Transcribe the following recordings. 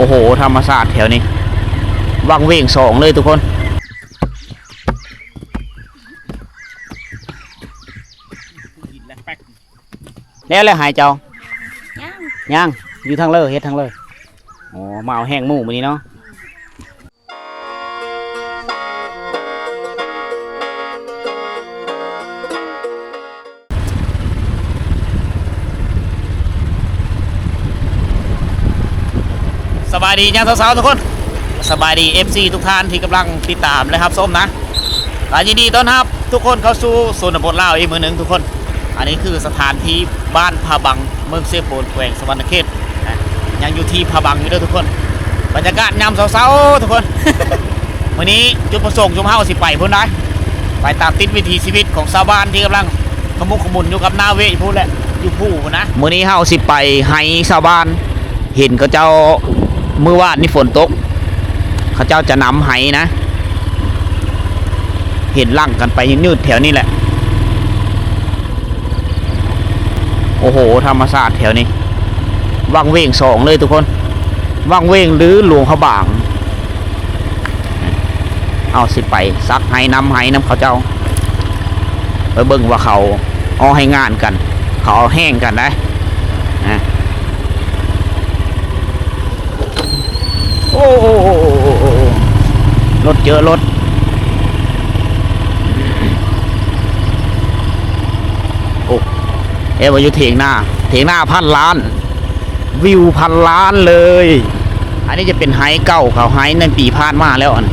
ໂອ້ໂຫ ທຳມະຊາດແຖວນີ້ ວັງເວງສອງເລີຍທຸກຄົນ. ແລ້ວ ແລ້ວໄຮ່ເຈົ້າ? ຍັງ ຍັງ ຢູ່ທາງເລີ ເຮັດທາງເລີ. ອໍ ມາເອົາແຮງໝູມື້ນີ້ເນາະ. ສະບາຍດີຍາມເຊົ້າໆ ທຸກຄົນ. ສະບາຍດີ ເອັຟຊີ ທຸກທ່ານທີ່ກຳລັງຕິດຕາມ ແລະ ຮັບຊົມນະ. ກະຍິນດີຕ້ອນຮັບທຸກຄົນເຂົ້າສູ່ຊົນນະບົດລາວອີກມື້ໜຶ່ງທຸກຄົນ. ອັນນີ້ຄືສະຖານທີ່ບ້ານພະບັງ ເມືອງເຊໂປນ ແຂວງສະຫວັນນະເຂດນະ. ຍັງຢູ່ທີ່ພະບັງຢູ່ເດີທຸກຄົນ. ບັນຍາກາດຍາມເຊົ້າໆ ທຸກຄົນ. ມື້ນີ້ຈຸດປະສົງຊຸມເຮົາຊິໄປພຸ້ນໃດ໋ ໄປຕາມຕິດວິຖີຊີວິດຂອງຊາວບ້ານທີ່ກຳລັງຂະມຸກຂະມຸນຢູ່ກັບນາເວະຢູ່ພຸ້ນແຫຼະ ຢູ່ພູພຸ້ນນະ. ມື້ນີ້ເຮົາຊິໄປໄຮ່ຊາວບ້ານ ເຫັນເຂົາເຈົ້າ ມື້ວານນີ້ຝົນຕົກ ເຂົາເຈົ້າຈະນຳໄຮ່ນະ ເຫັນຫຼັ່ງກັນໄປຍືດໆ ແຖວນີ້ແຫຼະ. ໂອ້ໂຫ ທຳມະຊາດແຖວນີ້ ວັງເວງສອງເລີຍທຸກຄົນ ວັງເວງ ຫຼື ຫຼວງພະບາງ. ເຮົາຊິໄປສັກໄຮ່ນຳໄຮ່ນຳເຂົາເຈົ້າ ໄປເບິ່ງວ່າເຂົາເອົາໄຮ່ງານກັນ ເຂົາເອົາແຮງກັນໄດ໋. ໂອ້ ໂອ້ ລົດເຈີລົດ. ໂອ້ ແອວ່າຢູ່ຖຽງນາ ຖຽງນາພັນລ້ານ ວິວພັນລ້ານເລີຍ. ອັນນີ້ຈະເປັນໄຮ່ເກົ່າເຂົາ ໄຮ່ໃນປີຜ່ານມາແລ້ວ ອັນ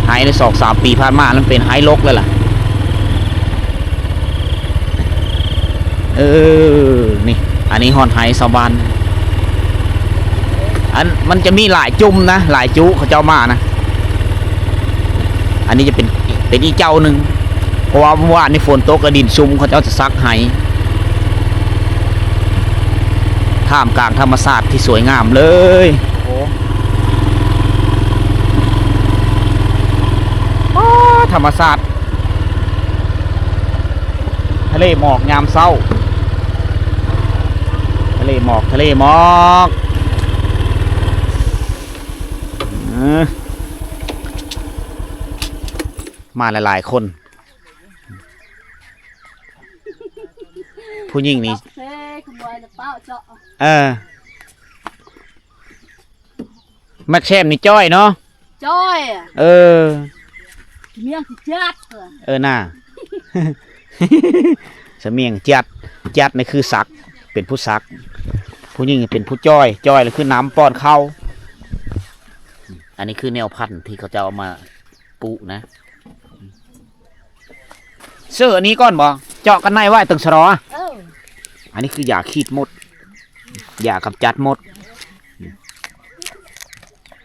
ໄຮ່ໃນສອງສາມປີຜ່ານມາ ມັນເປັນໄຮ່ລົກແລ້ວລະ. ເອີ ນີ້ ອັນນີ້ຮອດໄຮ່ຊາວບ້ານ. ອັນ ມັນຈະມີຫຼາຍຈຸ່ມນະ ຫຼາຍຈຸເຂົາເຈົ້າມານະ. ອັນນີ້ຈະເປັນ ເປັນອີກເຈົ້າໜຶ່ງ ເພາະວ່າມື້ວານນີ້ຝົນຕົກ ແລະ ດິນຊຸ່ມ ເຂົາເຈົ້າຈະສັກໄຮ່ ທ່າມກາງທຳມະຊາດທີ່ສວຍງາມເລີຍ. ໂອ້ ໂອ້ ທຳມະຊາດ ທະເລໝອກຍາມເຊົ້າ ທະເລໝອກ ທະເລໝອກ. ເອີ ມາຫຼາຍໆຄົນ ຜູ້ຍິງນີ້ ເອີ ແມັກແຊມນີ້ຈ້ອຍເນາະ. ຈ້ອຍ ເອີ ສະໝຽງຊິຈັດ ເອີ ໜ້າ ສະໝຽງຈັດ ຈັດນີ້ຄືສັກ ເປັນຜູ້ສັກ ຜູ້ຍິງເປັນຜູ້ຈ້ອຍ ຈ້ອຍລະຄືນຳປ້ອນເຂົ້າ. ອັນນີ້ຄືແນວພັນທີ່ເຂົາເຈົ້າເອົາມາປູກນະ. ເຊີອັນນີ້ກ່ອນບໍ່? ເຈາະກັນໃນໄວ້ເຖິງສະຫຼໍ. ເອີ ອັນນີ້ຄືຢາຂີດມົດ ຢາກຳຈັດມົດ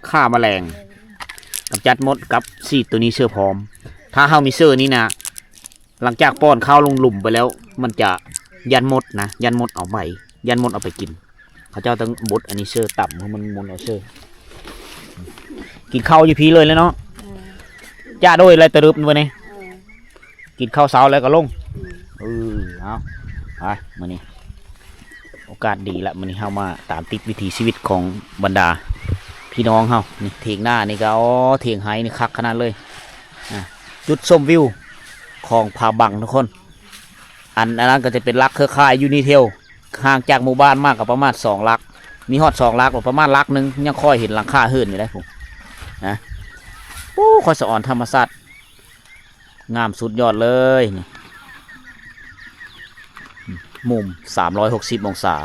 ຂ້າມະແລງ ກຳຈັດມົດກັບສີດໂຕນີ້ເຊີພ້ອມ. ຖ້າເຮົາມີເຊີນີ້ນະ ຫຼັງຈາກປ້ອນເຂົ້າລົງຫຼຸມໄປແລ້ວ ມັນຈະຢ້ານມົດນະ ຢ້ານມົດເອົາໄປ ຢ້ານມົດເອົາໄປກິນ. ເຂົາເຈົ້າຕ້ອງບົດອັນນີ້ເຊີ ຕຳໃຫ້ມັນມົນເອົາເຊີ. ກິນເຂົ້າຢູ່ພີ້ເລີຍແຫຼະເນາະ. ເອີ ຈ້າໂດຍແລະຕະດຶບມື້ນີ້ ເອີ ກິນເຂົ້າເຊົ້າແລ້ວກໍລົງ. ເອີ ເອົາ ໄປມື້ນີ້ ໂອກາດດີລະ ມື້ນີ້ເຮົາມາຕາມຕິດວິຖີຊີວິດຂອງບັນດາພີ່ນ້ອງເຮົາ. ນີ້ຖຽງນານີ້ກໍ ໂອ້ ຖຽງໄຮ່ນີ້ຄັກຂະໜາດເລີຍ. ອ່າ ຈຸດຊົມວິວຂອງຜາບັງທຸກຄົນ. ອັນ ອັນນັ້ນກໍຈະເປັນຫຼັກເຄືອຂ່າຍຢູນີເທວ ຫ່າງຈາກໝູ່ບ້ານມາກໍປະມານສອງຫຼັກ ມີຮອດສອງຫຼັກ ປະມານຫຼັກໜຶ່ງ ຍັງຄ່ອຍເຫັນຫຼັງຄາເຮືອນຢູ່ເດ້ພຸ້ນນະ. ໂອ້ ຂ້ອຍສະອອນທຳມະຊາດ ງາມສຸດຍອດເລີຍນີ້ ມຸມສາມຮ້ອຍຫົກສິບອົງສາ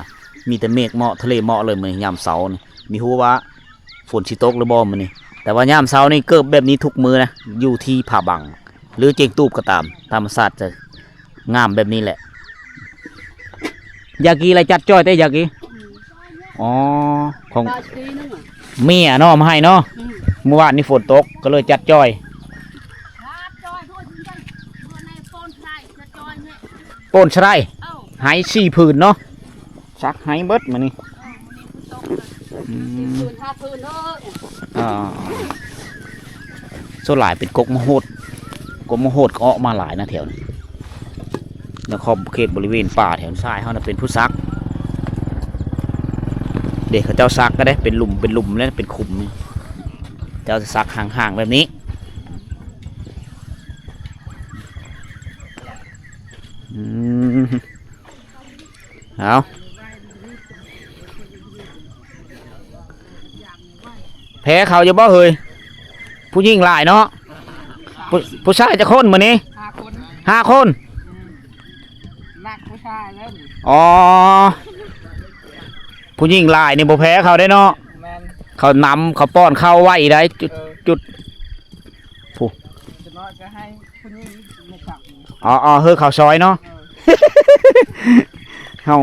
ມີແຕ່ເມກເໝາະ ທະເລເໝາະເລີຍມື້ນີ້ ຍາມເຊົ້ານີ້. ບໍ່ຮູ້ວ່າຝົນຊິຕົກຫຼືບໍ່ມື້ນີ້ ແຕ່ວ່າຍາມເຊົ້ານີ້ເກີບແບບນີ້ທຸກມື້ນະ ຢູ່ທີ່ຜາບັງ ຫຼື ເຈງຕູບກໍຕາມ ທຳມະຊາດຈະງາມແບບນີ້ແຫຼະ. ຢາກີລະຈັດຈ້ອຍເຕ ຢາກີ? ອືມ ອໍ ຂອງເມຍເນາະ ເອົາມາໃຫ້ເນາະ. ອືມ ມື້ວານນີ້ຝົນຕົກ ກໍເລີຍຈັດຈ້ອຍ ໂປນສະໄລ ເອີ ໄຮ່ສີ່ຜືນເນາະ. ສັກໄຮ່ເບິດມື້ນີ້ ເອີ ມື້ນີ້ຝົນຕົກ ອືມ ສີ່ຜືນ ຫ້າຜືນເດີ. ອ່າ ສ່ວນຫຼາຍເປັນກົກມະໂຫດ ກົກມະໂຫດກໍອອກມາຫຼາຍນະແຖວນີ້ ໃນຂອບເຂດບໍລິເວນປ່າແຖວຊາຍເຮົານະ ເປັນຜູ້ສັກ. ເດ້ ເຂົາເຈົ້າສັກກໍໄດ້ ເປັນຫຼຸມ ເປັນຫຼຸມແລ້ວ ເປັນຂຸມນີ້ ເຈົ້າຈະສັກຫ່າງໆແບບນີ້. ອືມ ເອົາ ແພ້ເຂົາຢູ່ບໍ່ເຮີ້ຍ? ຜູ້ຍິງຫຼາຍເນາະ. ຜູ້ ຜູ້ຊາຍຈັກຄົນມື້ນີ້? ຫ້າຄົນ ຫ້າຄົນ. ອືມ ນັກຜູ້ຊາຍແລ້ວນີ້. ອໍ ຜູ້ຍິງຫຼາຍນີ້ບໍ່ແພ້ເຂົາເດ້ເນາະ. ແມ່ນ ເຂົານຳ ເຂົາປ້ອນເຂົ້າໄວໄດ໋. ຈຸດ ເອີ ຈຸດ ຜູ້ ຈະນ້ອຍກໍໃຫ້ຜູ້ຍິງມາຈັບ. ອໍໆ ເຮີ້ເຂົາຊອຍເນາະ. ເອີ ເຮົາ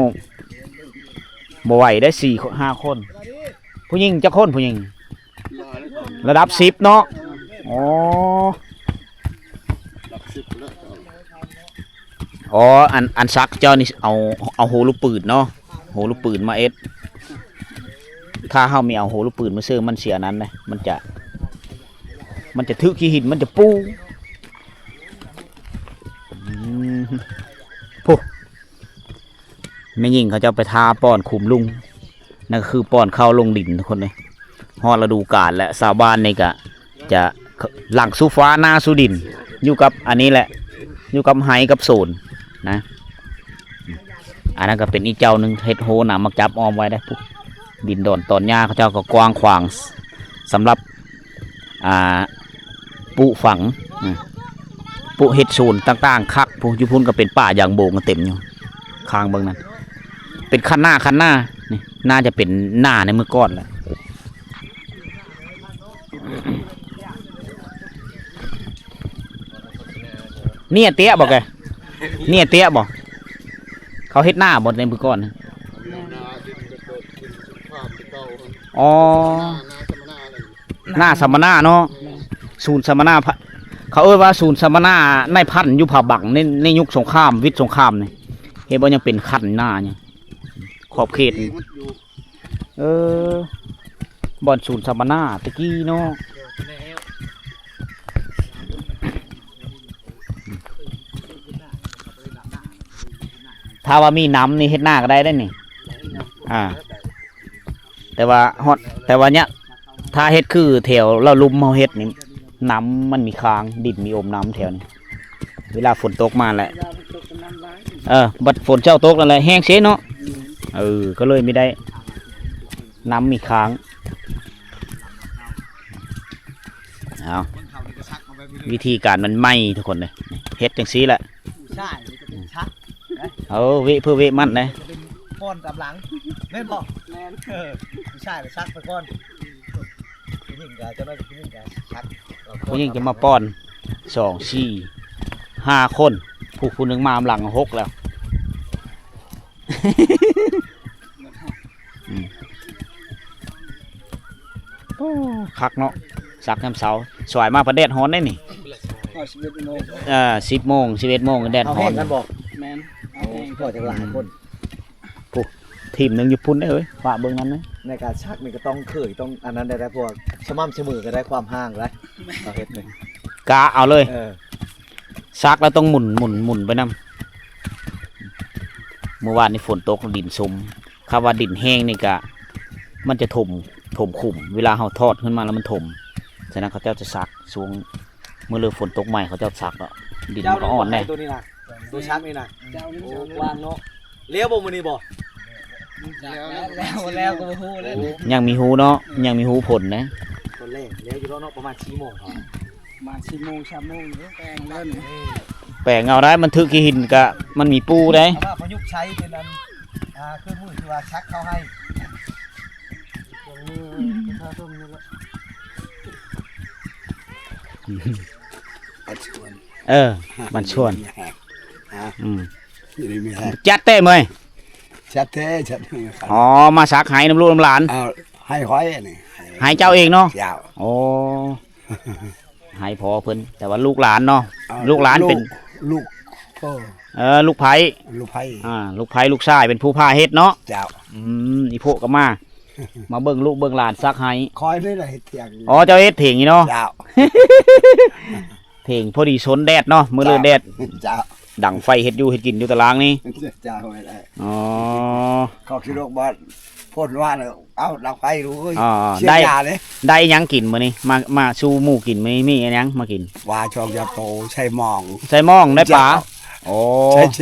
ບໍ່ໄຫວໄດ໋ ສີ່ຄົນ ຫ້າຄົນ. ຜູ້ຍິງຈັກຄົນ? ຜູ້ຍິງລະດັບສິບເນາະ. ອໍ ລະດັບສິບແລ້ວ. ອໍ ອັນ ອັນສັກເຈົ້ານີ້ເອົາ ເອົາໂຫລູກປືນເນາະ ໂຫລູກປືນມາເຮັດ. ຖ້າເຮົາມີເອົາໂຫລູກປືນມາເສີມ ມັນຊິອັນນັ້ນເດ້ ມັນຈະ ມັນຈະຖືກຂີ້ຫີນ ມັນຈະປູ. ອືມ ຜູ້ ແມ່ຍິງເຂົາເຈົ້າໄປທາປ້ອນຂຸມລຸງ ນັ້ນກໍຄືປ້ອນເຂົ້າລົງດິນທຸກຄົນເອີຍ. ຮອດລະດູການແລ້ວ ຊາວບ້ານນີ້ກະຈະຫຼັງສູ່ຟ້າໜ້າສູ່ດິນ ຢູ່ກັບອັນນີ້ແຫຼະ ຢູ່ກັບໄຮ່ກັບສວນນະ. ອັນນັ້ນກໍເປັນອີກເຈົ້າໜຶ່ງ ເຮັດໂຮນ້ຳໝາກຈັບອ້ອມໄວ້ເດ້. ດິນດອນຕອນຫຍ້າເຂົາເຈົ້າກໍກວ້າງຂວາງ ສຳລັບ ອ່າ ປູກຝັງ ອາ ປູກເຮັດສວນຕ່າງໆ ຄັກ. ຜູ້ ຢູ່ພຸ້ນກໍເປັນປ່າຢາງໂບງເຕັມຢູ່ ຂ້າງເບິ່ງນັ້ນ ເປັນຄັນນາ ຄັນນາ. ນີ້ໜ້າຈະເປັນນາໃນເມື່ອກ່ອນແຫຼະ. ເນຍເຕຍບໍ່ແກ? ເນຍເຕຍບໍ່? ເຂົາເຮັດນາບໍ່ໃນມື້ກ່ອນ? ອໍ ນາສຳມະນາເນາະ. ແມ່ນ ສູນສຳມະນາ ພະ ເຂົາເອີ້ນວ່າສູນສຳມະນານາຍພັນຢູ່ຜາບັງ ໃນ ໃນຍຸກສົງຄາມ ວິດສົງຄາມນີ້. ເຫັນບໍ່ ຍັງເປັນຄັນນາຢູ່ຂອບເຂດນີ້. ເອີ ບ່ອນສູນສຳມະນາແຕ່ກີ້ເນາະ. ຖ້າວ່າມີນ້ຳນີ້ເຮັດນາກໍໄດ້ເດ້ນີ້. ອ່າ ແຕ່ວ່າຮອດ ແຕ່ວ່າເນີ້ຍ ຖ້າເຮັດຄືແຖວລາວລຸ່ມເຮົາເຮັດນີ້ ນ້ຳມັນມີຄ້າງ ດິນມີອົມນ້ຳແຖວນີ້. ເວລາຝົນຕົກມາແຫຼະ ເອີ ບັດຝົນເຈົ້າຕົກນັ້ນແຫຼະ ແຫ້ງເຊເນາະ. ເອີ ກໍເລີຍມີໄດ້ ນ້ຳມີຄ້າງ. ເອົາ ວິທີການມັນໃໝ່ທຸກຄົນເດີ ເຮັດຈັ່ງຊີ້ແຫຼະ. ຜູ້ຊາຍນີ້ຈະເປັນຊັກນະ. ເອີ ເວະເພື່ອເວະມັນນະ ຈະເປັນປ້ອນຕາມຫຼັງ ແມ່ນບໍ່? ແມ່ນ ເອີ ຜູ້ຊາຍນະຊັກໄປກ່ອນ. ຜູ້ຍິງກໍ ເຈົ້ານ້ອຍຜູ້ຍິງກໍຊັກ ຜູ້ຍິງຈະມາປ້ອນ ສອງ ສີ່ ຫ້າຄົນ. ຜູ້ ຜູ້ໜຶ່ງມານຳຫຼັງ ຫົກແລ້ວ. ອືມ ໂອ້ ຄັກເນາະ ສັກຍາມເຊົ້າ ສວາຍມາພັດແດດຮ້ອນໄດ໋ນີ້. ຮອດສິບເອັດໂມງ ເອີ ສິບໂມງ ສິບເອັດໂມງແດດຮ້ອນ. ເອົາແຮງກັນບໍ່? ແມ່ນ ເອົາແຮງ. ໂອ້ ພໍຈະຫຼາຍຄົນ ຜູ້ ທີມໜຶ່ງຢູ່ພຸ້ນເດ້ເຮີ້ຍ ຝາກເບິ່ງນຳເດີ. ໃນການສັກນີ້ກໍຕ້ອງເຄີຍ ຕ້ອງອັນນັ້ນໄດ້ ໄດ້ ເພາະວ່າສະໝ່ຳສະເໝີກໍໄດ້ ຄວາມຫ່າງໄດ້ ເຮົາເຮັດນີ້ ກະເອົາເລີຍ. ເອີ ສັກແລ້ວຕ້ອງໝູນ ໝູນ ໝູນໄປນຳ. ມື້ວານນີ້ຝົນຕົກ ດິນຊຸ່ມ ຄຳວ່າດິນແຫ້ງນີ້ກະ ມັນຈະຖົມ ຖົມຂຸມ ເວລາເຮົາຖອດຂຶ້ນມາແລ້ວມັນຖົມ. ສະນັ້ນເຂົາເຈົ້າຈະສັກຊ່ວງມື້ເລີກຝົນຕົກໃໝ່ ເຂົາເຈົ້າສັກເນາະ ດິນມັນກໍອ່ອນແດ່. ເຈົ້ານີ້ບໍ່ໃຫ້ໂຕນີ້ນະ ໂຕສັກນີ້ນະ. ເຈົ້ານີ້ ໂອ້ ກວ້າງເນາະ. ແລ້ວບໍ່ມື້ນີ້ບໍ່? ແລ້ວ ແລ້ວ ແລ້ວກໍບໍ່ຮູ້ແລ້ວ. ຍັງມີຮູ້ເນາະ ຍັງມີຮູ້ຜົນນະ. ຕອນແລງແລ້ວຢູ່ເນາະ ປະມານສີ່ໂມງ ປະມານສີ່ໂມງ ສາມໂມງ ແປງແລ້ວນີ້. ແປງເອົາໄດ້ ມັນຖືກຂີ້ຫີນກະ ມັນມີປູໄດ໋. ເອົາມາປະຍຸກໃຊ້ເປັນອັນ ອ່າ ເຄື່ອງມືທີ່ວ່າສັກເຂົ້າໃຫ້ ເອີ ມັນຊວນ ຮະ ອືມ ຢູ່ດີມີແຮງ ຈັດແທ້ເມຍ ຈັດແທ້ ຈັດແທ້. ອໍ ມາສັກໃຫ້ນຳລູກນຳຫຼານ. ເອົາ ໃຫ້ຂ້ອຍນີ້ ໃຫ້ເຈົ້າເອງເນາະ. ເຈົ້າ ໂອ້ ໃຫ້ພໍ່ເພິ່ນ ແຕ່ວ່າລູກຫຼານເນາະ. ເອີ ລູກຫຼານເປັນ ລູກ ລູກ ເອີ ລູກໃພ້ ລູກໃພ້ ອ່າ ລູກໃພ້ ລູກຊາຍເປັນຜູ້ພາເຮັດເນາະ. ເຈົ້າ ອືມ ອີໂພະກໍມາ ມາເບິ່ງລູກເບິ່ງຫຼານສັກໃຫ້. ຂ້ອຍນີ້ລະເຮັດຖຽງ. ອໍ ເຈົ້າເຮັດຖຽງນີ້ເນາະ. ເຈົ້າ ຖຽງພໍດີຊົນແດດເນາະ ມື້ເລີກແດດ. ເຈົ້າ ດັງໄຟເຮັດຢູ່ເຮັດກິນຢູ່ຕາລາງນີ້. ເຈົ້າ ອໍ ຂໍຄິດວ່າບ້ານ ຝົນມາແລ້ວ ເອົາດັງໄຟລູກເອີຍ ອ່າ ສຽງ ໄດ້ ຢາເດ້ ໄດ້ຫຍັງກິນມື້ນີ້? ມາ ມາສູ່ໝູ່ກິນມື້ນີ້ ມີຫຍັງມາກິນ? ວ່າຊ່ອງຢາໂຕ ໃສ່ໝອງ ໃສ່ໝອງ ໄດ້ປາ ໂອ້ ໃສ່ເຊ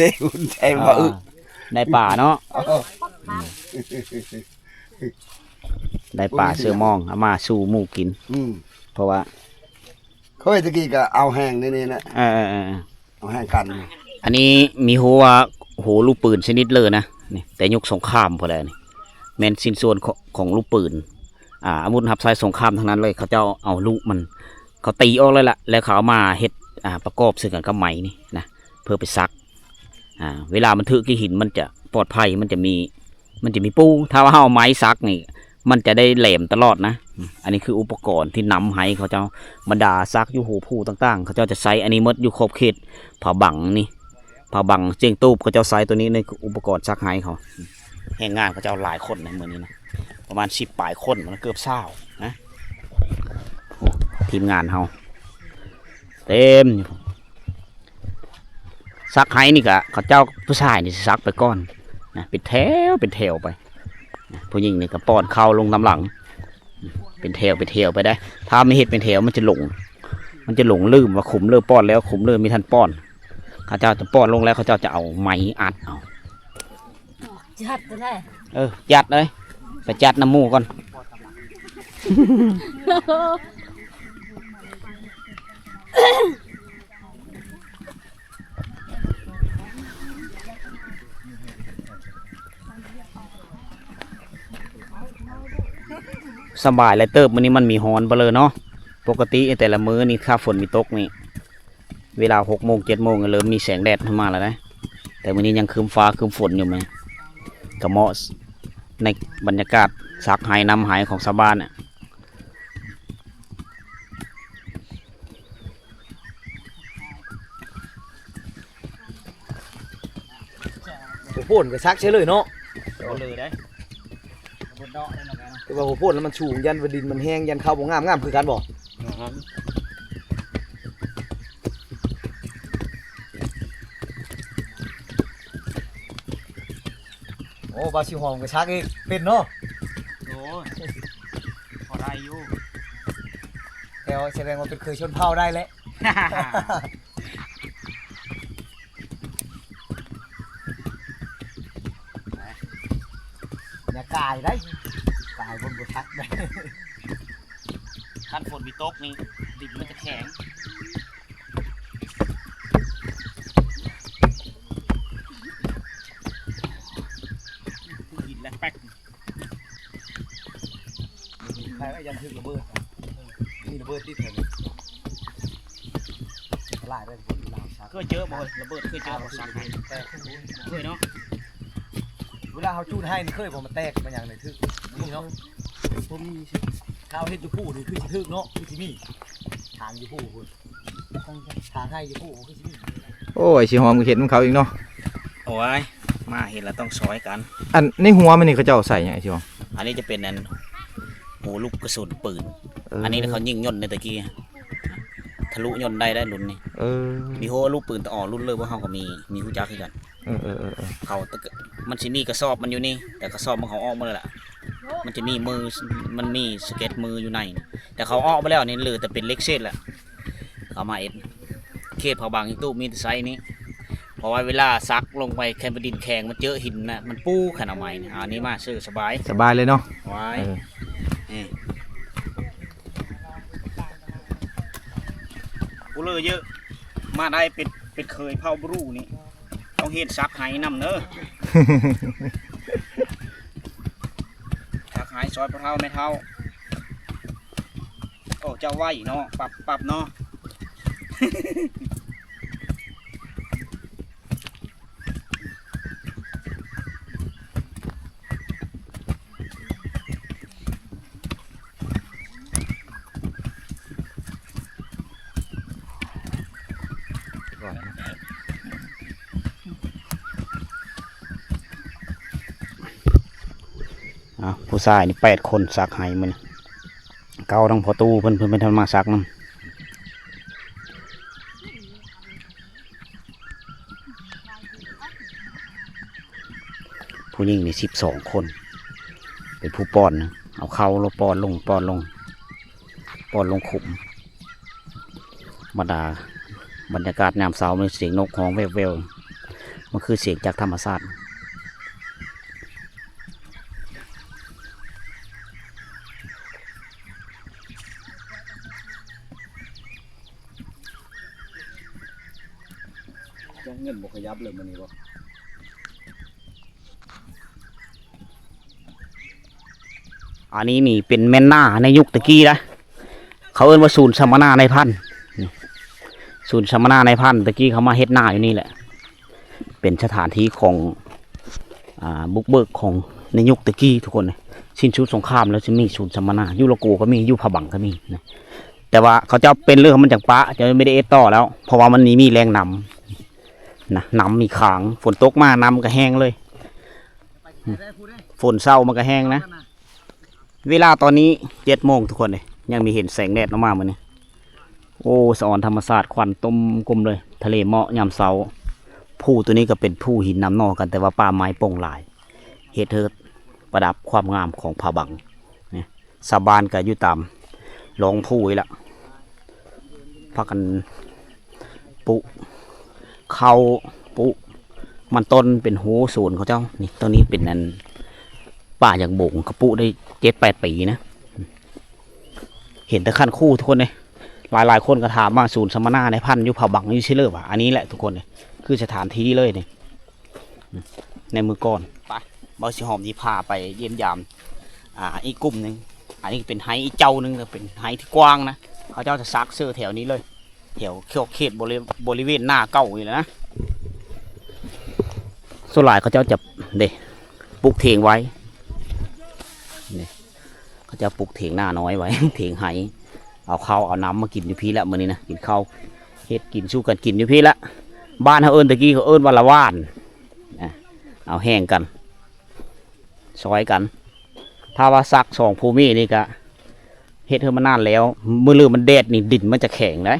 ໃສ່ ອ່າ ປາອຶ ໄດ້ປາເນາະ ເອີ ໄດ້ປາເຊືອມອງ ເອົາມາສູ່ໝູ່ກິນ ອືມ ເພາະວ່າ ຂ້ອຍຕະກີ້ກໍເອົາແຮງໃນນີ້ນະ ເອີໆໆ ເອົາແຮງກັນ ອັນນີ້ມີຮູ້ວ່າ ໂຫ ລູກປືນຊະນິດເລີນະ ນີ້ ແຕ່ຍຸກສົງຄາມພຸ້ນແຫຼະນີ້ ແມ່ນຊິ້ນສ່ວນຂອງ ຂອງລູກປືນ ອ່າ ອາວຸດຮັບໃຊ້ສົງຄາມທັງນັ້ນເລີຍ ເຂົາເຈົ້າເອົາລູກມັນ ເຂົາຕີອອກເລີຍລະ ແລ້ວເຂົາເອົາມາເຮັດ ອ່າ ປະກອບໃສ່ກັນກັບໄມ້ນີ້ນະ ເພື່ອໄປສັກ ອ່າ ເວລາມັນຖືກກັບຫີນ ມັນຈະປອດໄພ ມັນຈະມີ ມັນຈະມີປູ ຖ້າວ່າເຮົາເອົາໄມ້ສັກນີ້ ມັນຈະໄດ້ແຫຼມຕະຫຼອດນະ ອັນນີ້ຄືອຸປະກອນທີ່ນຳໃຫ້ເຂົາເຈົ້າ ບັນດາສັກຢູ່ຫູພູຕ່າງໆ ເຂົາເຈົ້າຈະໃຊ້ອັນນີ້ໝົດ ຢູ່ຂອບເຂດຜາບັງນີ້ ຜາບັງ ຈຽງຕູບ ເຂົາເຈົ້າໃຊ້ໂຕນີ້ໃນອຸປະກອນສັກໄຫ້ເຂົາ ແຮງງານເຂົາເຈົ້າຫຼາຍຄົນໃນມື້ນີ້ນະ ປະມານສິບປາຍຄົນ ມັນເກືອບຊາວນະ ທີມງານເຮົາ ເຕັມຢູ່ ສັກໄຫ້ນີ້ກະເຂົາເຈົ້າ ຜູ້ຊາຍນີ້ຊິສັກໄປກ່ອນນະ ເປັນແຖວເປັນແຖວໄປນະ ຜູ້ຍິງນີ້ກະປ້ອນເຂົ້າລົງນຳຫຼັງ ເປັນແຖວເປັນແຖວໄປໄດ໋ ຖ້າມັນເຮັດເປັນແຖວມັນຈະຫຼົງ ມັນຈະຫຼົງລືມວ່າຂຸມເລີ່ມປ້ອນແລ້ວ ຂຸມເລີ່ມມີທັນປ້ອນ ເຂົາເຈົ້າຈະປ້ອນລົງແລ້ວ ເຂົາເຈົ້າຈະເອົາໄມ້ອັດເອົາ ຈັດໄດ້ ເອີ ຈັດເລີຍ ໄປຈັດນຳໝູ່ກ່ອນ ສະບາຍຫຼາຍເຕີບ ມື້ນີ້ມັນມີຮ້ອນເບີເລີເນາະ ປົກກະຕິແຕ່ລະມື້ນີ້ ຖ້າຝົນມີຕົກນີ້ ເວລາຫົກໂມງ ເຈັດໂມງ ເລີ່ມມີແສງແດດຂຶ້ນມາແລ້ວເດ້ ແຕ່ມື້ນີ້ຍັງຄຶ້ມຟ້າຄຶ້ມຝົນຢູ່ ແມ່ນກະເໝາະໃນບັນຍາກາດສັກໄຮ່ນຳໄຮ່ຂອງຊາວບ້ານນະ ໂອ້ໂຫ ໂພນກໍສັກໃສ່ເລີຍເນາະ ບໍ່ເລີຍເດ້ ແຕ່ວ່າໂພນແລ້ວມັນສູງ ຢ້ານວ່າດິນມັນແຫ້ງ ຢ້ານເຂົ້າບໍ່ງາມ ງາມຄືກັນບໍ່? ໂອ້ ບ່າວສີຫອມກໍສັກອີກ ເປັນເນາະ ໂອ້ຍ ພໍໄດ້ຢູ່ ແຕ່ວ່າສະແດງວ່າເປັນເຄີຍຊົນເຜົ່າໄດ້ແຫຼະ ຢ່າກາຍໄດ໋ ກາຍບົນບໍ່ທັກໄດ໋ ຄັນຝົນມີຕົກນີ້ ດິນມັນຈະແຂງ ດິນແຫຼະແປັກ ໃຄວ່າຢ້ານຖືກລະເບີດ ມີລະເບີດຕິດແຖວນີ້ ຫຼາຍເດ້ ຄົນລາວຊັກ ເຄີຍເຈີບໍ່? ລະເບີດເຄີຍເຈີບໍ່? ຊັກໄຮ່ ແຕກ ເຄີຍເນາະ ເວລາເຮົາຈູດໄຮ່ນີ້ເຄີຍບໍ່? ມັນແຕກ ມັນຫຍັງນີ້ຖືກ ມີເນາະ ບໍ່ມີ ຖ້າເຮົາເຮັດຢູ່ພູນີ້ຄືຊິຖືກເນາະ ຄືຊິມີ ທາງຢູ່ພູພຸ້ນ ທາງໄຮ່ຢູ່ພູຄືຊິມີ ໂອ້ຍ ຊິຫອມກໍເຮັດນຳເຂົາອີກເນາະ ໂອ້ຍ ມາເຮັດລະຕ້ອງຊ່ອຍກັນ ອັນໃນຫົວມັນນີ້ເຂົາເຈົ້າໃສ່ຫຍັງ ຊິຫອມ? ອັນນີ້ຈະເປັນອັນ ຫົວລູກກະສຸນປືນ ເອີ ອັນນີ້ເຂົາຍິງຍົນໃນຕະກີ້ ທະລຸຍົນໄດ້ ໄດ້ລຸ້ນນີ້ ເອີ ມີຫົວລູກປືນຕະອໍລຸ້ນເລີຍ ພວກເຮົາກໍມີ ມີຮູ້ຈັກຄືກັນ ເອີໆໆໆ ເຂົາ ມັນຊິມີກະສອບມັນຢູ່ນີ້ ແຕ່ກະສອບມັນເຂົາອອກໝົດແລ້ວລະ ມັນຈະມີມື ມັນມີສະເກັດມືຢູ່ໃນ ແຕ່ເຂົາອອກໄປແລ້ວ ອັນນີ້ເຫຼືອແຕ່ເປັນເຫຼັກເສດແລ້ວ ເຂົາມາເຮັດ ເຂດເຜົ່າບາງອີກຕູ້ມີແຕ່ໃຊ້ນີ້ ເພາະວ່າເວລາສັກລົງໄປ ຄັນແຜ່ນດິນແຂງ ມັນເຈີຫີນນະ ມັນປູ ຄັນເອົາໄມ້ນີ້ ອັນນີ້ມາເຊີສະບາຍ ສະບາຍເລີຍເນາະ ຫວາຍ ເອີ ນີ້ ຜູ້ເລີເຢີະ ມາໄດ້ເປັນ ເປັນເຄີຍເຜົ່າບຣູນີ້ ຕ້ອງເຮັດສັກໄຮ່ນຳເດີ ສັກໄຮ່ຊ່ອຍພໍ່ເຖົ້າແມ່ເຖົ້າ ໂອ້ ເຈົ້າໄວເນາະ ປັບ ປັບເນາະ. ອ້າວ ຜູ້ຊາຍນີ້ແປດຄົນ ສັກໄຮ່ມື້ນີ້ ເກົ້າທັງພໍ່ຕູ້ເພິ່ນ ເພິ່ນເປັນທ່ານມາສັກນຳ. ຜູ້ຍິງນີ້ສິບສອງຄົນ ປັນຜູ້ປ້ອນນະ ເອົາເຂົ້າລົງປ້ອນລົງ ປ້ອນລົງ ປ້ອນລົງຂຸມ. ບັນດາ ບັນຍາກາດຍາມເຊົ້າ ມີສຽງນົກຮ້ອງແວ່ວໆ ມັນຄືສຽງຈາກທຳມະຊາດ. ເງິນບໍ່ຂະຫຍັບເລີຍມື້ນີ້ບໍ່? ອັນນີ້ນີ້ເປັນແມ່ນນາໃນຍຸກຕະກີ້ນະ ເຂົາເອີ້ນວ່າສູນສຳມະນານາຍພັນ. ສູນສຳມະນານາຍພັນ ຕະກີ້ເຂົາມາເຮັດນາຢູ່ນີ້ແຫຼະ ເປັນສະຖານທີ່ຂອງ ອ່າ ບຸກເບີກຂອງໃນຍຸກຕະກີ້ທຸກຄົນ. ສິ້ນສຸດສົງຄາມແລ້ວຊິມີສູນສຳມະນາ ຢູ່ລະໂກກໍມີ ຢູ່ພະບັງກໍມີນະ ແຕ່ວ່າເຂົາເຈົ້າເປັນເລື່ອງມັນຈັ່ງປະ ເຈົ້າໄມ່ໄດ້ເຮັດຕໍ່ແລ້ວ ເພາະວ່າມັນມີ ມີແຫຼ່ງນ້ຳນະ ນ້ຳມີຄ້າງ ຝົນຕົກມານ້ຳກໍແຫ້ງເລີຍ ຝົນເຊົາມັນກໍແຫ້ງນະ. ເວລາຕອນນີ້ເຈັດໂມງທຸກຄົນເອີຍ ຍັງມີເຫັນແສງແດດອອກມາມື້ນີ້. ໂອ້ ສະອອນທຳມະຊາດ ຄວັນຕົມກຸມເລີຍ ທະເລເໝາະຍາມເຊົ້າ. ພູຕົວນີ້ກໍເປັນພູຫີນນຳໜໍ່ກັນ ແຕ່ວ່າປ່າໄມ້ປົ່ງຫຼາຍ ເຮັດໃຫ້ປະດັບຄວາມງາມຂອງຜາບັງ. ນີ້ ຊາວບ້ານກໍຢູ່ຕາມລອງພູນີ້ລະ ພາກັນ ປຸເຂົ້າ ປຸມັນຕົ້ນເປັນໂຮສວນເຂົາເຈົ້າ. ນີ້ ຕົວນີ້ເປັນອັນປ່າຢາງບົງ ເຂົາປຸໄດ້ເຈັດແປດປີນະ. ເຫັນແຕ່ຄັນຄູທຸກຄົນເດ້ ຫຼາຍໆຄົນກໍຖາມວ່າສູນສຳມະນານາຍພັນຢູ່ຜາບັງຢູ່ໃສເລີວະ. ອັນນີ້ແຫຼະທຸກຄົນເດ້ ຄືສະຖານທີ່ເລີຍນີ້ ໃນມື້ກ່ອນ. ໄປ ບ່າວສີຫອມຊິພາໄປຢ້ຽມຢາມ ອ່າ ອີກກຸ່ມໜຶ່ງ. ອັນນີ້ເປັນໄຮ່ອີກເຈົ້າໜຶ່ງ ເປັນໄຮ່ທີ່ກວ້າງນະ ເຂົາເຈົ້າຈະສັກເສີແຖວນີ້ເລີຍ ແຖວເຂດບໍລິ ບໍລິເວນນາເກົ່ານີ້ແຫຼະນະ. ສ່ວນຫຼາຍເຂົາເຈົ້າຈະ ເດ້ ປູກຖຽງໄວ້ ນີ້ ເຂົາເຈົ້າປູກຖຽງນານ້ອຍໄວ້ ຖຽງໄຮ່ ເອົາເຂົ້າເອົານ້ຳມາກິນຢູ່ພີ້ລະ ມື້ນີ້ນະ ກິນເຂົ້າ ເຮັດກິນສູ່ກັນກິນຢູ່ພີ້ລະ. ບ້ານເຮົາເອີ້ນ ແຕ່ກີ້ເຂົາເອີ້ນວ່າລະຫວ່ານ ອ່າ ເອົາແຮງກັນ ຊ່ອຍກັນ. ຖ້າວ່າສັກສອງຜົວເມຍນີ້ກະເຮັດໃຫ້ມັນນານແລ້ວ ມື້ລືມັນແດດນີ້ດິນມັນຈະແຂງໄດ໋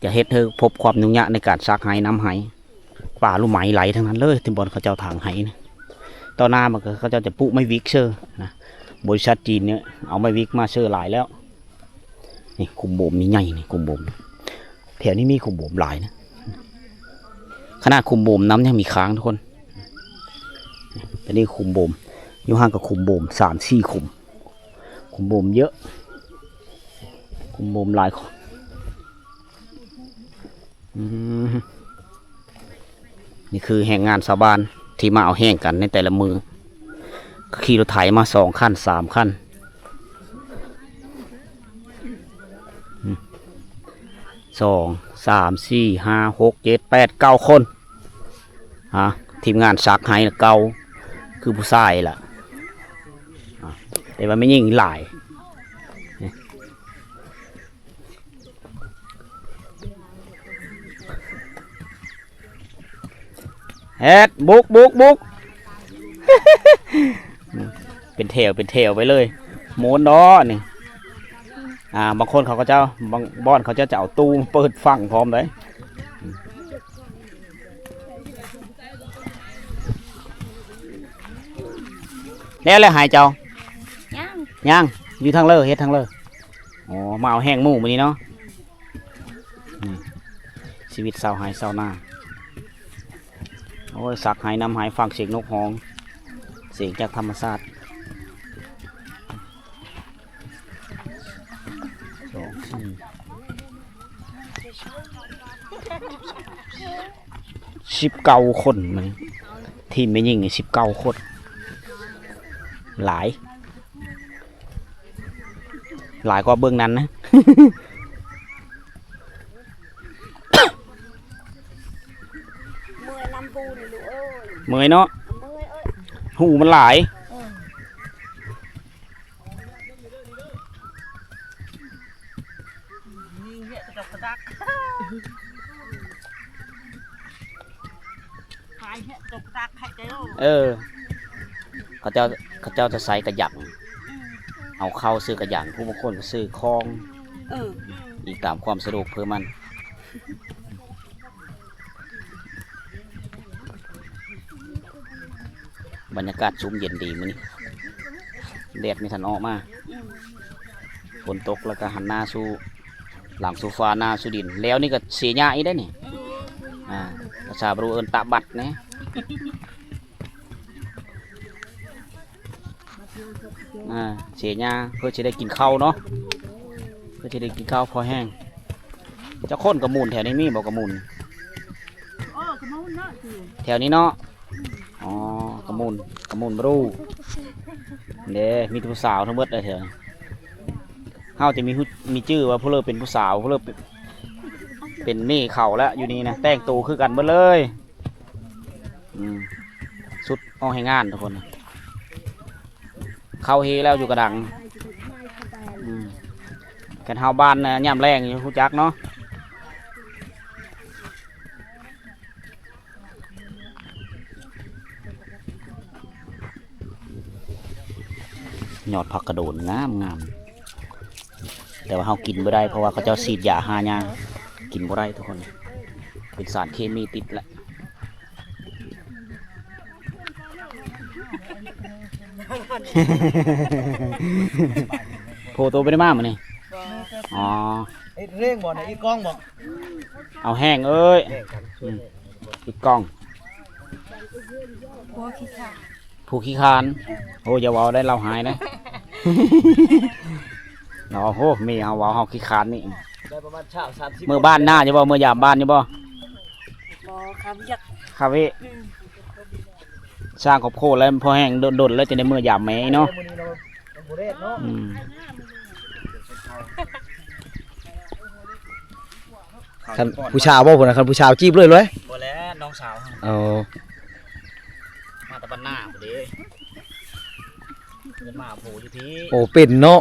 ຈະເຮັດໃຫ້ພົບຄວາມຫຍຸ້ງຍາກໃນການສັກໄຮ່ ນຳໄຮ່. ປ່າລູກໄມ້ໄຫຼທັງນັ້ນເລີຍ ທີ່ບ່ອນເຂົາເຈົ້າຖາງໄຮ່ນະ. ຕໍ່ໜ້າມັນກໍເຂົາເຈົ້າຈະປູກໄມ້ວິກເຊີນະ ບໍລິສັດຈີນນີ້ເອົາໄມ້ວິກມາເຊີຫຼາຍແລ້ວ. ນີ້ຂຸມໂບມນີ້ໃຫຍ່ນີ້ ຂຸມໂບມ ແຖວນີ້ມີຂຸມໂບມຫຼາຍນະ ຂະໜາດຂຸມໂບມນ້ຳຍັງມີຄ້າງທຸກຄົນ. ອັນນີ້ຂຸມໂບມ ຢູ່ຫ່າງກັບຂຸມໂບມສາມສີ່ຂຸມ ຂຸມໂບມເຍອະ ຂຸມໂບມຫຼາຍ. ອືມ ນີ້ຄືແຮງງານຊາວບ້ານທີ່ມາເອົາແຮງກັນໃນແຕ່ລະມື້ ຂີ່ລົດໄຖມາສອງຄັນສາມຄັນ ອືມ ສອງ ສາມ ສີ່ ຫ້າ ຫົກ ເຈັດ ແປດ ເກົ້າຄົນ. ຮະ ທີມງານສັກໄຮ່ເກົ່າ ຄືຜູ້ຊາຍລະ ອາ ແຕ່ວ່າແມ່ຍິງຫຼາຍ. ແຮດ ບຸກ ບຸກ ບຸກ ເປັນແຖວ ເປັນແຖວໄປເລີຍ ມ່ວນເນາະນີ້. ອ່າ ບາງຄົນເຂົາກໍຈະ ບາງບ່ອນເຂົາເຈົ້າຈະເອົາຕູ້ມາເປີດຟັງພ້ອມເດ້. ແລ້ວ ແລ້ວໄຮ່ເຈົ້າ? ຍັງ ຍັງ ຢູ່ທາງເລີ ເຮັດທາງເລີ. ອໍ ມາເອົາແຮງໝູ່ມື້ນີ້ເນາະ. ອືມ ຊີວິດຊາວໄຮ່ຊາວນາ. ໂອ້ຍ ສັກໄຮ່ນຳໄຮ່ ຟັງສຽງນົກຮ້ອງ ສຽງຈາກທຳມະຊາດ. ສອງ ສີ່ ສິບເກົ້າຄົນ ມື້ນີ້ທີມແມ່ຍິງນີ້ສິບເກົ້າຄົນ ຫຼາຍ ຫຼາຍກວ່າເບື້ອງນັ້ນນະ. ເມື່ອຍນຳປູນີ້ລູກເອີຍ ເມື່ອຍເນາະ ເມື່ອຍເອີຍ ຫູມັນຫຼາຍ. ເອີ ຍິງເຫຍກະດອກກະດັກ ຂາຍເຫຍກະດອກກະດັກໃຫ້ເຈົ້າ. ເອີ ເຂົາເຈົ້າ ເຂົາເຈົ້າຈະໃຊ້ກະຫຍັງ ເອົາເຂົ້າຊື້ກະຫຍັງ ຜູ້ບາງຄົນກໍຊື້ຄອງ. ເອີ ອີງຕາມຄວາມສະດວກເພື່ອມັນ. ບັນຍາກາດຊຸ່ມເຢັນດີມື້ນີ້ ແດດມີທັນອອກມາ ອືມ ຝົນຕົກແລ້ວກໍຫັນໜ້າສູ່ຫຼັງສູ່ຟ້າ ໜ້າສູ່ດິນ ແລ້ວນີ້ກໍເສຍຫຍ້າອີກໄດ໋ນີ້ ອືມ ອ່າ ພາສາບຣູເອີ້ນຕະບັດແດ່ ອ່າ ເສຍຫຍ້າເພື່ອຊິໄດ້ກິນເຂົ້າເນາະ ເພື່ອຊິໄດ້ກິນເຂົ້າພໍແຮງ. ເຈົ້າຄົນກະມູນແຖວນີ້ມີບໍ່ ກະມູນ? ເອີ ກະມູນເນາະ ແຖວນີ້ເນາະ ອໍ ກະມູນ ກະມູນບຣູ ເດ້ ມີແຕ່ຜູ້ສາວທັງເບິດເດ້ແຖວນີ້ ເຮົາຈະມີ ມີຈື່ວ່າຜູ້ເລີເປັນຜູ້ສາວ ຜູ້ເລີເປັນ ເປັນເມເຂົາແລ້ວ ຢູ່ນີ້ນະ ແຕ່ງໂຕຄືກັນເບິດເລີຍ ອືມ ຊຸດອອກແຮງງານທຸກຄົນ ເຂົ້າເຮແລ້ວຢູ່ກະດັງ ອືມ ຄັນເຮົາບ້ານນະ ຍາມແລ້ງຢູ່ ຮູ້ຈັກເນາະ. ຍອດຜັກກະໂດນງາມໆ ແຕ່ວ່າເຮົາກິນບໍ່ໄດ້ ເພາະວ່າເຂົາເຈົ້າສີດຢາຫາຫຍ້າ ກິນບໍ່ໄດ້ທຸກຄົນ ເປັນສານເຄມີຕິດແລ້ວ. ໂພໂຕບໍ່ໄດ້ມາມື້ນີ້? ບໍ່ ອໍ ເຮັດເຮງບໍ່ນະ ອີກກ້ອງບໍ່? ເອົາແຮງເອີຍ ແຮງກັນ ອືມ ອີກກ້ອງ ຜູ້ຂີ້ຄ້ານ ຜູ້ຂີ້ຄ້ານ ເອີ ໂອ້ ຢ່າເວົ້າໄດ໋ ລາວຮ້າຍນະ ລາວ ໂອ້ ແມ່ເຮົາເວົ້າເຮົາຂີ້ຄ້ານນີ້ ໄດ້ປະມານຊາວ ສາມສິບ ເມືອບ້ານນາຢູ່ບໍ່? ເມືອຢາມບ້ານຢູ່ບໍ່? ບໍ່ ຄາວຽກ ຄາວຽກ ອືມ ສ້າງຄອບຄົວແລ້ວພໍແຮງ ດົນໆ ແລ້ວຈະໄດ້ເມືອຢາມແມ່ເນາະ ມື້ນີ້ເນາະ ບໍ່ແດດເນາະ ອືມ ຄັນຜູ້ສາວບໍ່ພຸ້ນນະ ຄັນຜູ້ສາວຈີບເລີຍເລີຍ ບໍ່ແລ້ວ ນ້ອງສາວ ອໍ ມາແຕ່ບ້ານນາພຸ້ນເດ້ ເປັນມາໂພຢູ່ພີ້ ໂອ້ ເປັນເນາະ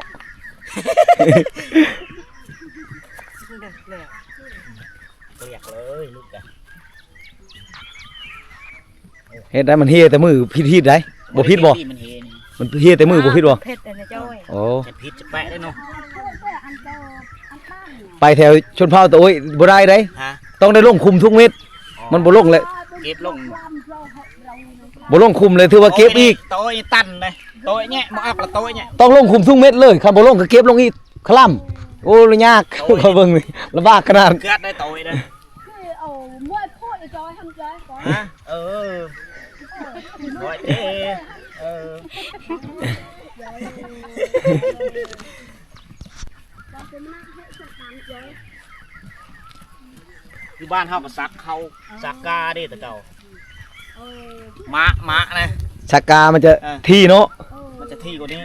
ເລີຍລູກກະ ເຮັດໄດ້ ມັນເຮແຕ່ມື້ຜິດຮີດໄດ໋ ບໍ່ຜິດບໍ່? ມັນເຮແຕ່ມື້ບໍ່ຜິດບໍ່? ຜິດອັນນະຈ້ອຍ ໂອ້ ຈະຜິດຈະແປະໄດ້ເນາະ ໄປແຖວຊົນເຜົ່າຕະໂອ້ຍບໍ່ໄດ້ໄດ໋ ຮະ ຕ້ອງໄດ້ລົງຂຸມທຸກເມັດ ອໍ ມັນບໍ່ລົງແລ້ວ ເກັບລົງ ບໍ່ລົງຂຸມເລີຍ ຖືວ່າເກັບອີກ ໂຕະນີ້ຕັນເດ້ ໂຕະແຍະ ບໍ່ອອກລະໂຕະແຍະ ຕ້ອງລົງຂຸມທຸກເມັດເລີຍ ຄັນບໍ່ລົງກໍເກັບລົງອີກ ຄະລຳ ໂອ້ ລະຍາກ ໂຕະ ຂ້ອຍເບິ່ງນີ້ລຳບາກຂະໜາດ ເກືອດໄດ້ໂຕະນີ້ນະ ຄືເອົາມວຍໂພດໄອ້ຈອຍຫັ້ນຈອຍ ຮະ ເອີ ໂອ້ຍເອີ ຢູ່ບ້ານເຮົາກໍສັກເຂົ້າ ສັກກາເດ້ແຕ່ເກົ່າ ເອີ ມະ ມະນະ ສັກກາມັນຈະ ເອີ ຖີ່ເນາະ ມັນຈະຖີ່ກວ່ານີ້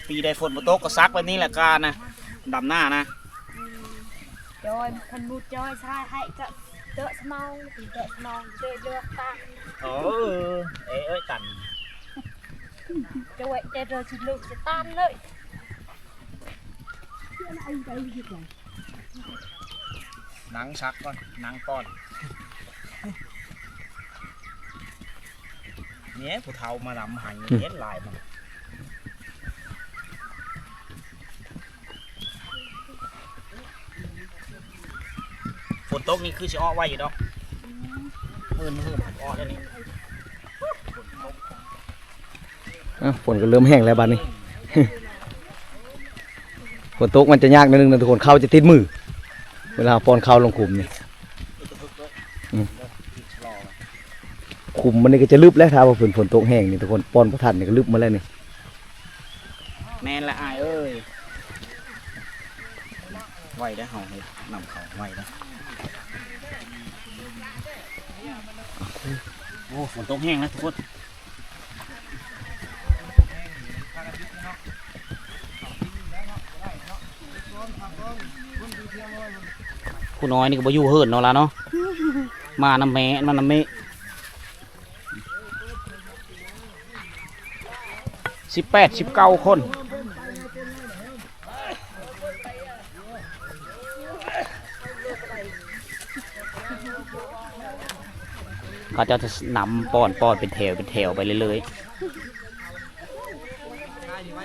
ປີໃດຝົນບໍ່ຕົກກໍສັກແບບນີ້ແຫຼະ ການະ ດຳນານະ ອືມ ຈອຍ ຄັນໝູດຈອຍຊາຍໃຫ້ກະເຕາະສະເໝົາ ເຕາະສະເໝົາ ເຕາະເລືອກຕາ ໂອ້ ເອີ ເອີຍ ຕັນ ຈອຍ ເຕາະ ເຕາະ ຊິລູກ ຊິຕັນເລີຍ. ນັ່ງສັກກ່ອນ ນັ່ງປ້ອນ ນີ້ຜູ້ເຖົ້າມານຳໃຫ້ ເຫັນຫຼາຍມັນ ຝົນຕົກນີ້ຄືຊິອອກໄວຢູ່ດອກ ມື້ອື່ນ ມື້ອື່ນອອກແລ້ວນີ້. ອ່ະ ຝົນກໍເລີ່ມແຫ້ງແລ້ວບາດນີ້ ຝົນຕົກມັນຈະຍາກໜ້ອຍໜຶ່ງນະທຸກຄົນ ເຂົ້າຈະຕິດມື ເວລາປ້ອນເຂົ້າລົງຂຸມນີ້ ອືມ ຂຸມມັນນີ້ກໍຈະລຶບແລ້ວ ຖ້າວ່າເພິ່ນຝົນຕົກແຫ້ງນີ້ທຸກຄົນ ປ້ອນບໍ່ທັນນີ້ກໍລຶບໝົດແລ້ວນີ້. ແມ່ນລະອ້າຍເອີຍ ໄວເດີ້ ເຮົາເຮັດນຳເຂົາໄວເດີ້. ໂອ້ ຝົນຕົກແຮງນະທຸກຄົນ ຜູ້ນ້ອຍນີ້ກໍບໍ່ຢູ່ເຮືອນເນາະລະເນາະ ມານຳແມ່ ມານຳແມ່. ສິບແປດ ສິບເກົ້າຄົນ ເຂົາເຈົ້າຈະນຳປ້ອນ ປ້ອນເປັນແຖວ ເປັນແຖວໄປເລື້ອຍໆ. ເ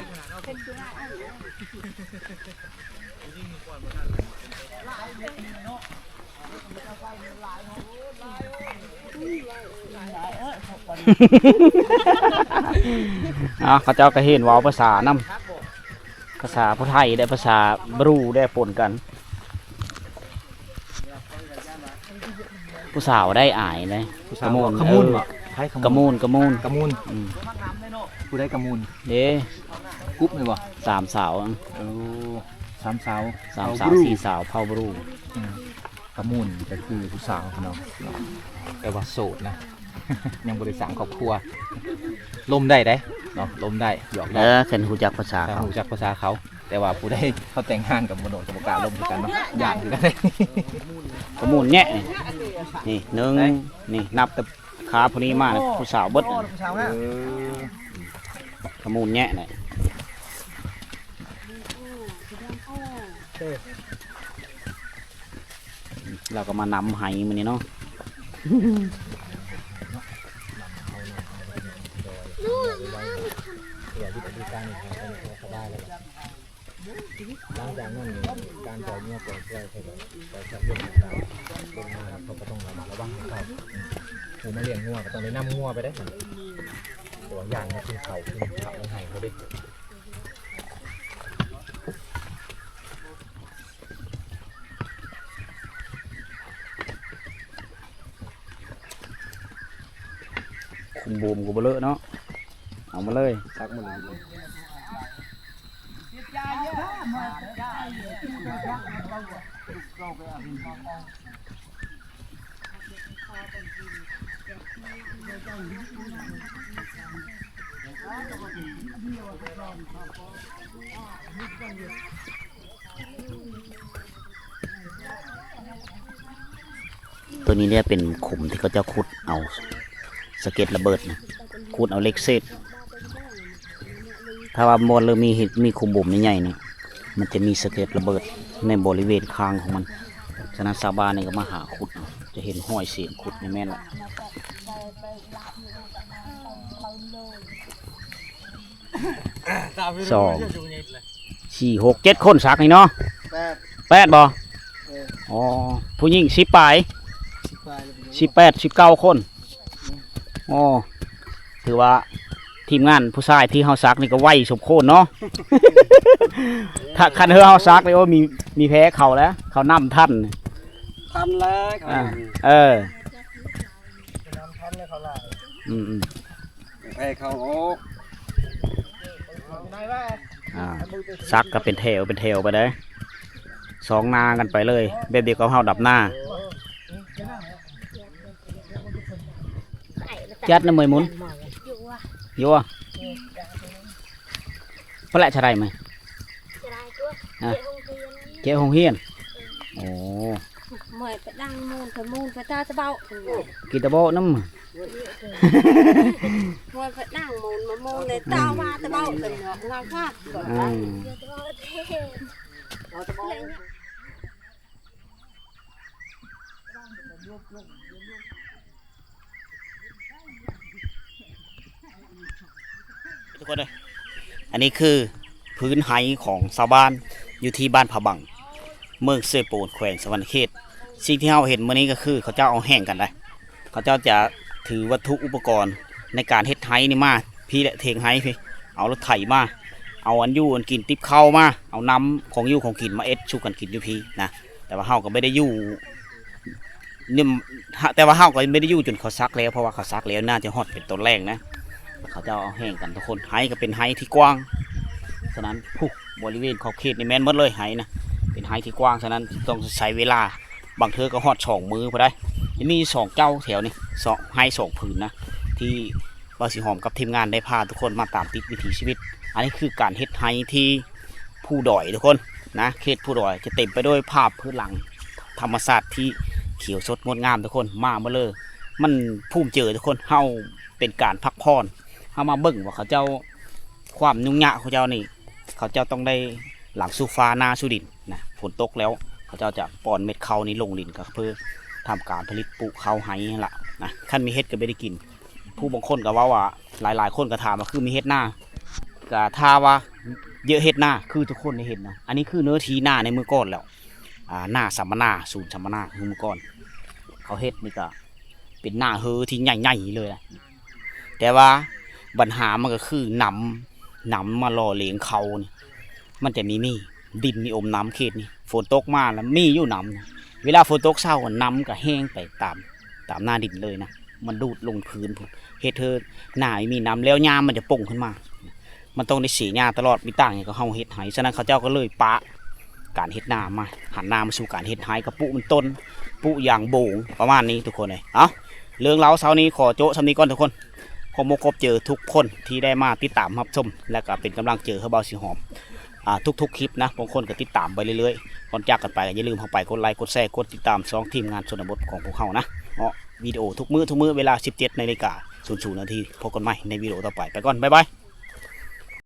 ອົາ ເຂົາເຈົ້າກໍເຫັນເວົ້າພາສານຳ ພາສາຜູ້ໄທ ແລະ ພາສາບຣູແດ່ ປົນກັນ. ຜູ້ສາວໄດ້ອາຍເດ້ ຜູ້ສາວ ກະມູນ ກະມູນ ເອີ ບໍ່? ໃຜກະມູນ? ກະມູນ ກະມູນ ກະມູນ ອືມ ຜູ້ໃດກະມູນ? ເດ້ ກຸບນີ້ບໍ່? ສາມສາວ ເອີ ສາມສາວ ສາມສາວ ເຜົ່າບຣູ ສີ່ສາວ ເຜົ່າບຣູ ອືມ ກະມູນກໍຄືຜູ້ສາວເນາະ ແຕ່ວ່າໂສດນະ ຍັງບໍ່ໄດ້ສ້າງຄອບຄົວ ລົມໄດ້ເດ້ເນາະ ລົມໄດ້ ຢອກໄດ້ ເອີ ຄັນຮູ້ຈັກພາສາເຂົາ ຮູ້ຈັກພາສາເຂົາ. ແຕ່ວ່າຜູ້ໃດເຂົາແຕ່ງງານກັບບໍ່ໂດນກໍບໍ່ກ້າລົມຄືກັນເນາະ ຢ້ານຄືກັນເດ້. ກະມູນແຍະ ນີ້ ນີ້ໜຶ່ງ ນີ້ນັບແຕ່ຂາຜູ້ນີ້ມາ ຜູ້ສາວເບິດ ເອີ ກະມູນແຍະແຫຼະ. ລາວກໍມານຳໄຫມື້ນີ້ເນາະ ຫຼັງຈາກນັ້ນການປ່ອຍງົວປ່ອຍຄວາຍ ເຂົາກໍຕ້ອງລະມັດລະວັງໃຫ້ເຂົາ ຜູ້ມາລ້ຽງງົວກໍຕ້ອງໄດ້ນຳງົວໄປເດ້ ເພາະວ່າຢ້ານມັນກິນເຂົ້າກິນເຂົ້າໃນໄຮ່ເຂົາເດ້. ຄຸມບູມກໍບໍ່ເລາະເນາະ ເອົາມາເລີຍ ຕັກມາເລີຍ. ໂຕນີ້ແຫຼະເປັນຂຸມທີ່ເຂົາເຈົ້າຂຸດເອົາສະເກັດລະເບີດນະ ຂຸດເອົາເຫຼັກເສດ. ຖ້າວ່າບ່ອນເລີ່ມມີເຫັດ ມີຂຸມບຸມໃຫຍ່ໆນີ້ ມັນຈະມີສະເກັດລະເບີດໃນບໍລິເວນຂ້າງຂອງມັນ. ສະນັ້ນຊາວບ້ານນີ້ກໍມາຫາຂຸດເອົາ ຈະເຫັນຮອຍສຽງຂຸດນີ້ແມ່ນລະ. ສອງ ສີ່ ຫົກ ເຈັດຄົນສັກນີ້ເນາະ ແປດ ແປດບໍ່? ເອີ ອໍ ຜູ້ຍິງສິບປາຍ ສິບປາຍ ສິບແປດ ສິບເກົ້າຄົນ. ໂອ້ ຖືວ່າທີມງານຜູ້ຊາຍທີ່ເຮົາສັກນີ້ກໍໄວສົມຄວນເນາະ. ຖ້າຄັນເຮືອເຮົາສັກນີ້ ໂອ້ ມີ ມີແພ້ເຂົາແລ້ວ ເຂົານຳທັນ ທັນແລ້ວເຂົາ ອ່າ ນຳ ເອີ ນຳທັນແລ້ວເຂົາຫຼາຍ ອືມໆ ແພ້ເຂົາອອກ ອ່າ ສັກກໍເປັນແຖວເປັນແຖວໄປເດ້ ສອງໜ້າກັນໄປເລີຍ ແບບດຽວກັບເຮົາດຳນາ. ຈັດນະເມຍມຸນ ຢູ່ວ່າ ເພິ່ນລະຈະໄດ້ໄໝ ຈະໄດ້ຕົວະ ເຈະໂຮງຮຽນ ໂອ້ ເມຍໄປດັງມູນ ໄປມູນໄປຕາຕະເບົາ ກິນຕະເບົານຳ ເມຍໄປດັງມູນ ມາມູນໃນຕາວ່າຕະເບົາ ເປັນເນາງຄາ ອືມ ເອົາຕະເບົາ ທຸກຄົນເອີຍ ອັນນີ້ຄືພື້ນໄຮ່ຂອງຊາວບ້ານຢູ່ທີ່ບ້ານຜາບັງ ເມືອງເຊໂປນ ແຂວງສະຫວັນນະເຂດ. ສິ່ງທີ່ເຮົາເຫັນມື້ນີ້ກໍຄືເຂົາເຈົ້າເອົາແຫ້ງກັນໄດ໋ ເຂົາເຈົ້າຈະຖືວັດຖຸອຸປະກອນໃນການເຮັດໄຮ່ນີ້ມາ ພີ້ແຫຼະ ເຖງໄຮ່ພີ້ ເອົາລົດໄຖມາ ເອົາອັນຢູ່ອັນກິນ ຕິບເຂົ້າມາ ເອົານ້ຳຂອງຢູ່ຂອງກິນມາເອັດສູ່ກັນກິນຢູ່ພີ້ນະ. ແຕ່ວ່າເຮົາກໍບໍ່ໄດ້ຢູ່ ນີ້ ແຕ່ວ່າເຮົາກໍບໍ່ໄດ້ຢູ່ຈົນເຂົາສັກແລ້ວ ເພາະວ່າເຂົາສັກແລ້ວໜ້າຈະຮອດເປັນຕອນແລງນະ. ເຂົາເຈົ້າເອົາແຫ້ງກັນທຸກຄົນ ໄຮ່ກໍເປັນໄຮ່ທີ່ກວ້າງ ສະນັ້ນ ຜູ້ ບໍລິເວນຂອບເຂດນີ້ແມ່ນໝົດເລີຍໄຮ່ນະ ເປັນໄຮ່ທີ່ກວ້າງ ສະນັ້ນຕ້ອງໃຊ້ເວລາ ບາງເທື່ອກໍຮອດສອງມື້ພຸ້ນໃດ໋. ມີສອງເຈົ້າແຖວນີ້ ສອງ ໄຮ່ສອງຜືນນະ ທີ່ບ່າວສີຫອມກັບທີມງານໄດ້ພາທຸກຄົນມາຕາມຕິດວິຖີຊີວິດ. ອັນນີ້ຄືການເຮັດໄຮ່ທີ່ ພູດອຍທຸກຄົນນະ ເຂດພູດອຍຈະເຕັມໄປດ້ວຍພາບພື້ນຫຼັງທຳມະຊາດທີ່ຂຽວສົດງົດງາມທຸກຄົນ ມາເບິ່ງເລີຍ ມັນພູມເຈີທຸກຄົນ. ເຮົາເປັນການພັກຜ່ອນ ເຮົາມາເບິ່ງວ່າເຂົາເຈົ້າ ຄວາມຫຍຸ້ງຍາກຂອງເຈົ້ານີ້ ເຂົາເຈົ້າຕ້ອງໄດ້ຫຼັງສູ່ຟ້າໜ້າສູ່ດິນນະ ຝົນຕົກແລ້ວ ເຂົາເຈົ້າຈະປ່ອນເມັດເຂົ້ານີ້ລົງດິນ ກໍເພື່ອທຳການຜະລິດປູກເຂົ້າໄຮ່ຫັ້ນລະນະ. ຄັນມີເຫັດກໍບໍ່ໄດ້ກິນ. ຜູ້ບາງຄົນກໍເວົ້າວ່າ ຫຼາຍໆຄົນກໍຖາມວ່າຄືມີເຫັດນາ ກະຖ້າວ່າເຍາະເຮັດນາ ຄືທຸກຄົນໄດ້ເຫັນນະ ອັນນີ້ຄືເນື້ອທີ່ນາໃນມື້ກ່ອນແລ້ວ ອ່າ ນາສຳມະນາ ສູນສຳມະນາຄືມື້ກ່ອນ ເຂົາເຮັດນີ້ກະເປັນນາເຮີທີ່ໃຫຍ່ໆເລີຍນະ ແຕ່ວ່າບັນຫາມັນກະຄືນ້ຳ ນ້ຳມາຫຼໍ່ຫຼຽງເຂົານີ້ ມັນຈະມີ ມີດິນມີອົມນ້ຳເຂດນີ້ ຝົນຕົກມາແລ້ວມີຢູ່ນ້ຳ ເວລາຝົນຕົກເຊົາ ນ້ຳກະແຫ້ງໄປຕາມ ຕາມໜ້າດິນເລີຍນະ ມັນດູດລົງພື້ນພຸ້ນ ເຮັດໃຫ້ນາມີນ້ຳ ແລ້ວຫຍ້າມັນຈະປົ່ງຂຶ້ນມາ ມັນຕ້ອງໄດ້ເສຍຫຍ້າຕະຫຼອດ ມີຕ່າງຫຍັງກໍເຮົາເຮັດໄຮ່ ສະນັ້ນເຂົາເຈົ້າກໍເລີຍປະການເຮັດນາມາ ຫັນໜ້າມາສູ່ການເຮັດໄຮ່ ກະປູກມັນຕົ້ນ ປູກຢາງໂບງ ປະມານນີ້ທຸກຄົນເອີຍ. ເອົ້າ ເລື່ອງລາວເຊົ້ານີ້ຂໍໂຈະສ່ຳນີ້ກ່ອນທຸກຄົນ ຂໍມາຂອບໃຈທຸກຄົນທີ່ໄດ້ມາຕິດຕາມຮັບຊົມ ແລະກະເປັນກຳລັງໃຈໃຫ້ບ່າວສີຫອມ ອ່າ ທຸກໆຄລິບນະ ບາງຄົນກໍຕິດຕາມໄປເລື້ອຍໆ ກ່ອນຈາກກັນໄປກໍຢ່າລືມເຂົ້າໄປກົດໄລກົດແຊ ກົດຕິດຕາມຊ່ອງທີມງານຊົນນະບົດຂອງພວກເຮົານະເນາະ ວິດີໂອທຸກມື້ ທຸກມື້ເວລາສິບເຈັດນາລິກາສູນນາທີ ພົບກັນໃໝ່ໃນວິດີໂອຕໍ່ໄປ ໄປກ່ອນ ບາຍບາຍ.